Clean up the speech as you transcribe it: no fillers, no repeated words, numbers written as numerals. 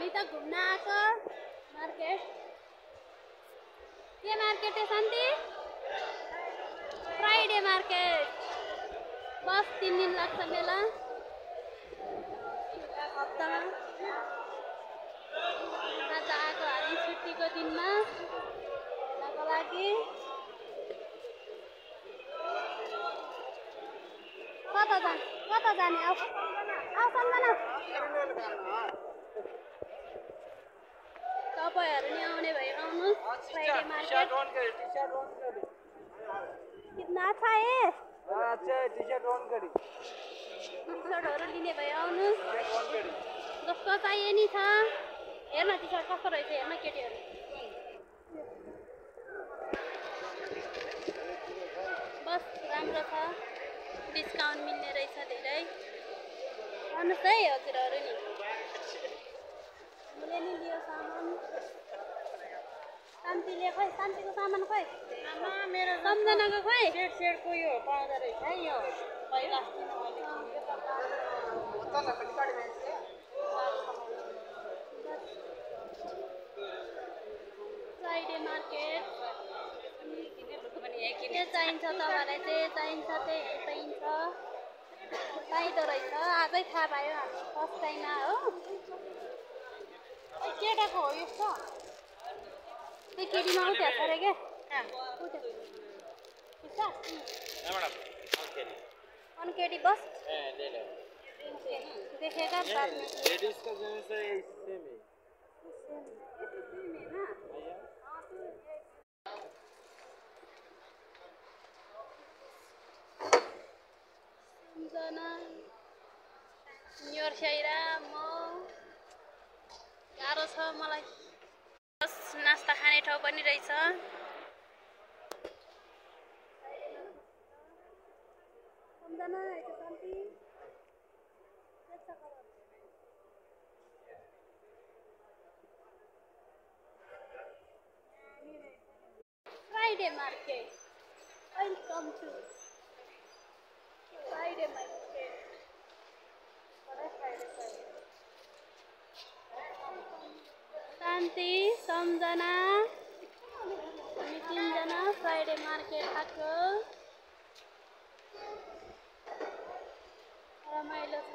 हामी त घुम्न आएको मार्केट। के मार्केट है शान्ति? Friday market. बस 3 दिन लाग्छ मेला हप्तामा। आज आएको हामी छुट्टीको दिनमा मेलाको लागि। कता जाने आऊ सम्झना। तपाईहरु नि आउने भए आउनुस् फ्राइडे मार्केट। कितना अच्छा है। अच्छा है, टी-शर्ट ऑन करी। टी-शर्टहरु लिने भए आउनुस्। जस्तो चाहिए नि छ। हेर्न टी-शर्ट कस्तो रहेछ हेर्न केटीहरु। बस राम्रो छ। डिस्काउन्ट मिल्ने रहेछ धेरै। आउनुस् है हजुरहरु नि। मैले नि लियो सामान। शान्तिले खोइ शान्तिको सामान खोइ। आमा मेरो सम्झनाको खोइ। सेट को यो पाउँदो रहेछ है यो। पहिला फ्राइडे मार्केट। के चाहिन्छ तपाईलाई चाहिँ चाहिन्छ त्यही पाइन्छ। पाइँदो रहेछ आजै थाहा पायो हामी फर्स्ट टाइम हो। केटाको हो यस्तो। त्यो केटीमा उठ्या छ रे के। कौन केटी बस? ले लो। देखेगा बाद में। लेडीज का जेंट्स है सेम है। सेम है ना? सम्झना न्युर साइरा म गाह्रो छ मलाई। बस नास्ता खाने ठाउँ पनि रहेछ। सम्झना आइतो शान्ति। Friday market. Welcome to Friday market. शान्ति सम्झना हामी 3 जना फ्राइडे मार्केट आएको। रमाइलो छ।